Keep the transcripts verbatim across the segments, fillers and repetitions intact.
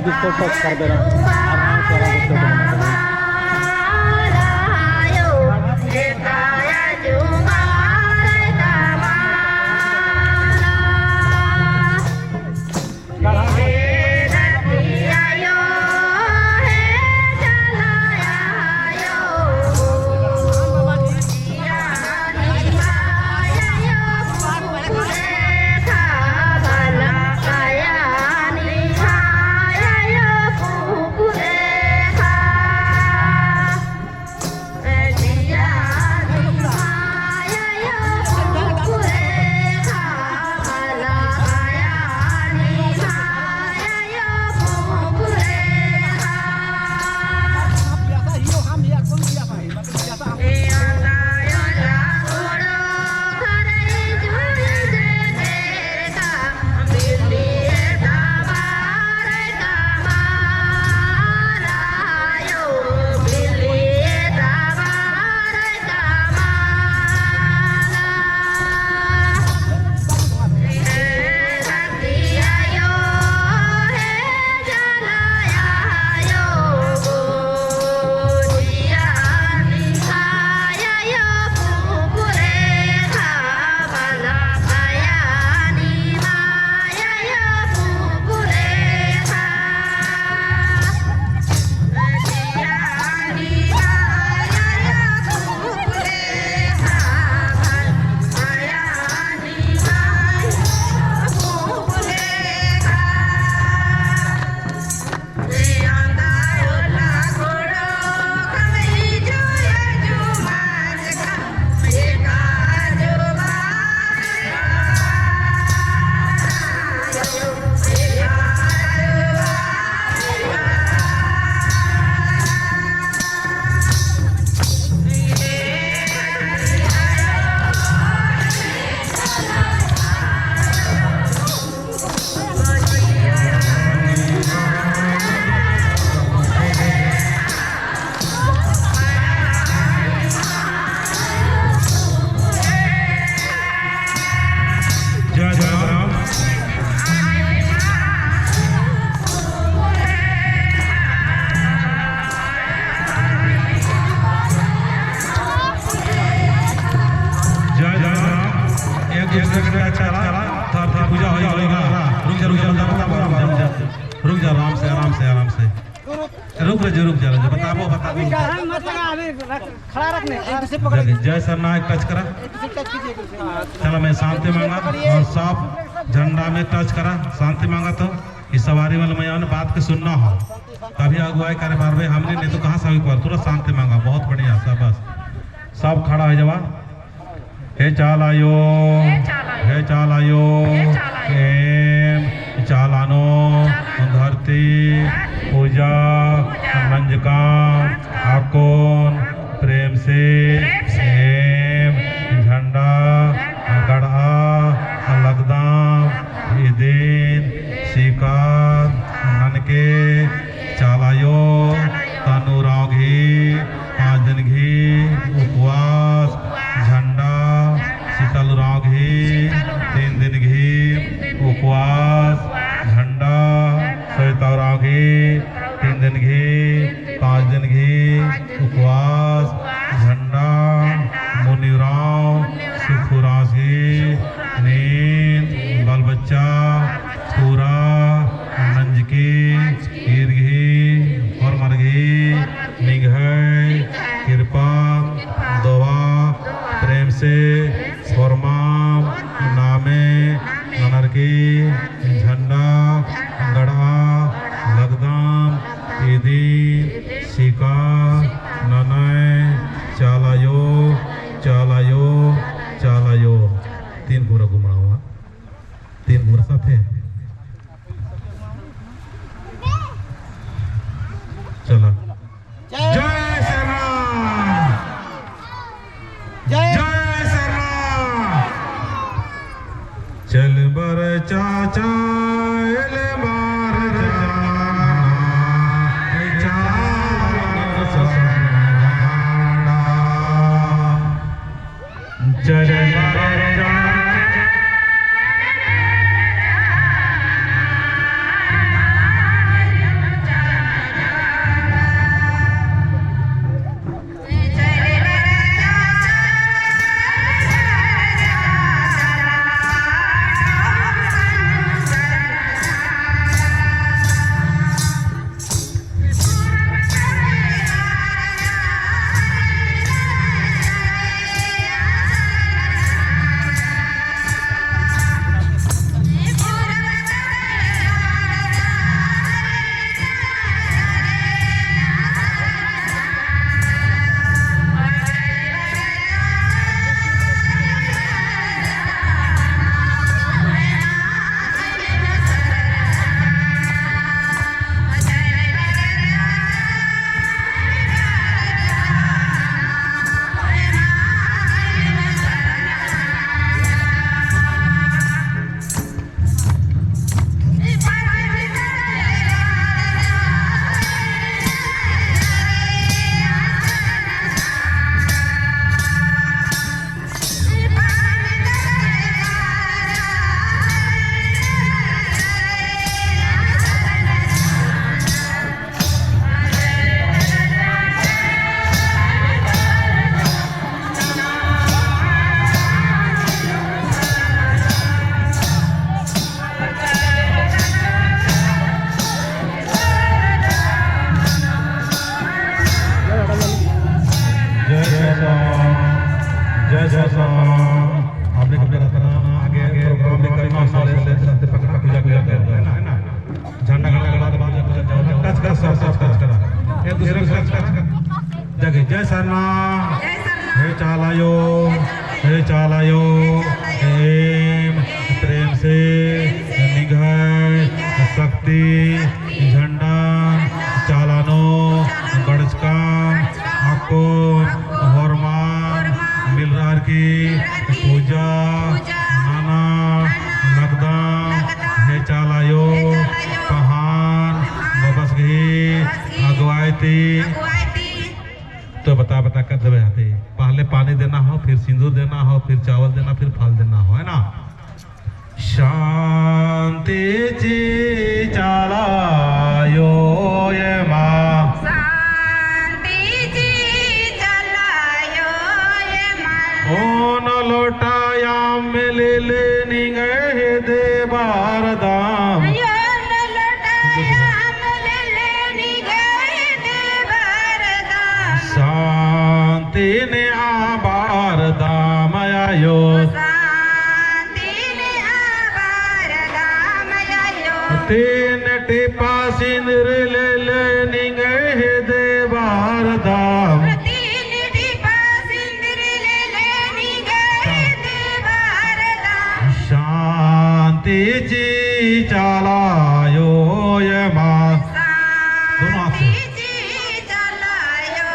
इसको टच कर देना। आराम से, आराम से। जय धर्म। जय धर्म। एक दूसरे के टच करा, तब फिर पूजा होई, होई ना। रुक जा, रुक जा, बता, बता, बता, रुक जा। रुक जा, आराम से, आराम से, आराम से। रुक रे, रुक जा, रुक जा, बताबो, बताबो। अभी डर मत लगा, अभी रख, खड़ा रखने, एक दूसरे पकड़। जय, जय सरना, एक टच करा। एक दूसरे टच कीजिए, एक दूसरे। चला, मैं शांति मांगा और सब झंडा में टच करा, शांति मांगा तो। ई सवारी वाला मइय्याँ ने बात के सुनना हो, तभी अगुवाई करे पारबे हमने, नहीं तो कहाँ से अगुवाई कर? तुरंत शांति मांगा। बहुत बढ़िया, शाबाश। सब खड़ा हो जावा। हे चाला आयो, हे चाला आयो, हे चाला आयो, एम चाला नू, चाला नू, धरती, धरती, पूजा, पूजा, नंजका, नंजका, अक्कुन, प्रेम से, प्रेम से, एम, एम, झंडा, झंडा, गड़हा, गड़हा, लगदम, लगदम, इदिन, इदिन, स्वीकार, स्वीकार, ननके, ननके, चाला आयो, चाला आयो, तनु उराँव गही, तनु उराँव गही, पाँच दिन गही, उपवास, उपवास, झंडा, झंडा, शीतल उराँव गही, शीतल उराँव गही, तीन दिन गही, तीन दिन गही, उपवास, उपवास, झंडा, झंडा, सविता उराँव गही, सविता उराँव गही, तीन दिन गही, तीन दिन गही, पाँच दिन गही, पाँच दिन गही, उपवास, उपवास, झंडा, झंडा, मुनि उराँव, मुनि उराँव, सुखु उराँव गही, सुखु उराँव गही, नीन, नीन, बाल बच्चा, बाल बच्चा, पूरा, पूरा, नंजकी, नंजकी, ईर गही, जय सरना। जय सरना। हे चाला आयो, हे चाला आयो, हे चाला आयो। एम प्रेम से निंग्है शक्ति झंडन चाला नू गड़चकन अक्कुन होरमन मिलरअर की पूजा नना लगदम। हे चाला आयो, पहान बबस गही अगुवाई ती। तो बता बता कर देवे हते। पहले पानी देना हो, फिर सिंदूर देना हो, फिर चावल देना, फिर फल देना हो, है ना? शांति ची चाला आयो एमा। शांति ची चाला आयो एमा। ओन लोटा अम्म लिले निंग्है हेद्दे बरदम। ओन लोटा अम्म लिले निंग्है हेद्दे बरदम। शांति नेआ बरदम आयो। शांति नेआ बरदम आयो। तीन टिपा सिंदूर लिले निंग्है हेद्दे बरदम। तीन टिपा सिंदूर लिले निंग्है हेद्दे बरदम। शांति ची चाला आयो एमा। दोनों हाथ से। शांति ची चाला आयो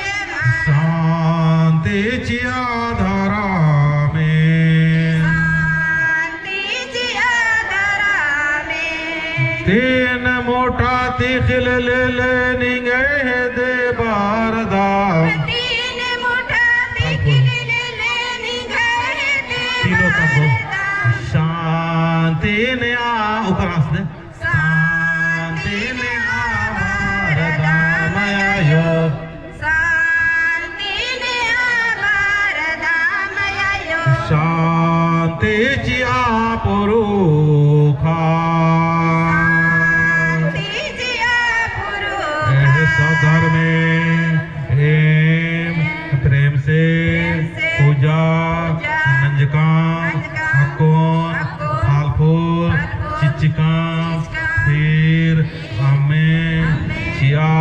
एमा। शांति चिआ धरमे। शांति चिआ धरमे। तीन मुठा तिख़िल लिले निंग्है हेद्दे बरदम। तीन मुठा तिख़िल लिले निंग्है हेद्दे बरदम। तीनों तक बोल। शांति नेआ, ऊपर आस दे। शांति नेआ बरदम आयो। शांति नेआ बरदम आयो। शांति चिआ पुरुखा। शांति चिआ पुरुखा। एह सद्धर्मे एम प्रेम से पूजा नंजका, अक्कुन फल फूल चिच्चका, फिर अम्मे चिआ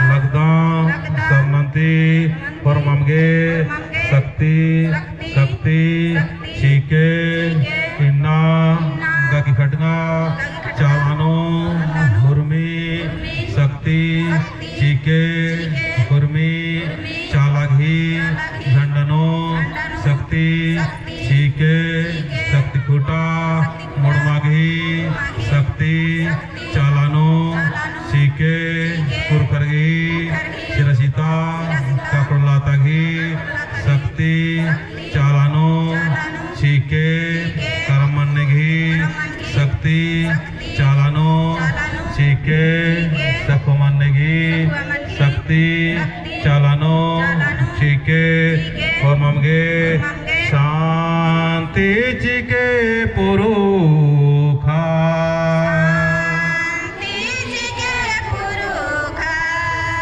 लगदम। सरनन ती होरमम गे शक्ति, शक्ति चिके। इन्ना गही खटंगा चाला नू हुरमी शक्ति चिके। हुरमी चाला गही झंडा नू शक्ति चिके। शक्ति खूँटा मुड़मा गही शक्ति चाला नू चिके। पुरखर गही सिरासिता कपड़ा लत्ता गही शक्ति चाला नू चिके। करम मन्ने गही शक्ति चाला नू चिके। सखुवा मन्ने गही शक्ति चाला नू चिके। होरमम गे शांति चिके पुरुखा। शांति चिके पुरुखा।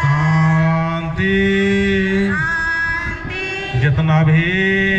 शांति। शांति। जेतना भी,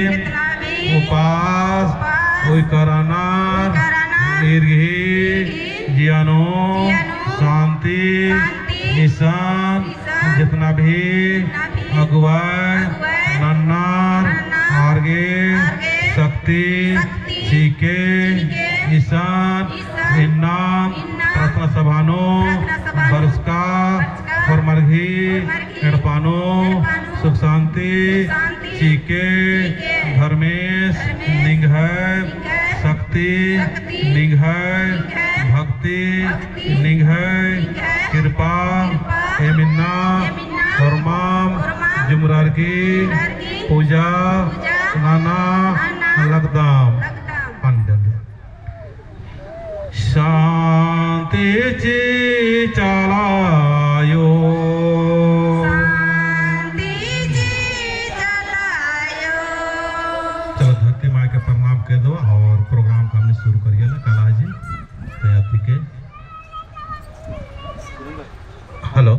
जेतना भी उपास, उपास उइकर रअनर, उइकर रअनर, ईर गही, ईर गही जिया नू, जिया नू, शांति, शांति, इसन, इसन, जेतना भी, जेतना भी अगुवाई, अगुवाई, नन्नर, नन्नर, आर गे, आर गे, शक्ति, शक्ति, चिके, चिके, इसन, इसन, इन्ना, इन्ना, प्रार्थना सभा नू, प्रार्थना सभा नू, बरचका, बरचका, होरमर गही, होरमर गही, एड़पा नू, एड़पा नू, सुख शांति, सुख शांति, चिके, चिके, धर्मेस, धर्मेस, निंग्है, निंग्है, शक्ति, शक्ति, निंग्है, निंग्है, भक्ति, भक्ति, निंग्है, निंग्है, कृपा, कृपा, एम इन्ना, एम इन्ना, होरमम, होरमम, जुमरार की, जुमरार की, पूजा, पूजा, नना, नना, लगदम। लगदम। पानी दे दे। शांति ची चाला आयो। शांति ची चाला आयो। चलो, धरती माई के प्रणाम कर दो और program का हमने शुरू करिए ना, काला जी। तैयार थी के। Hello।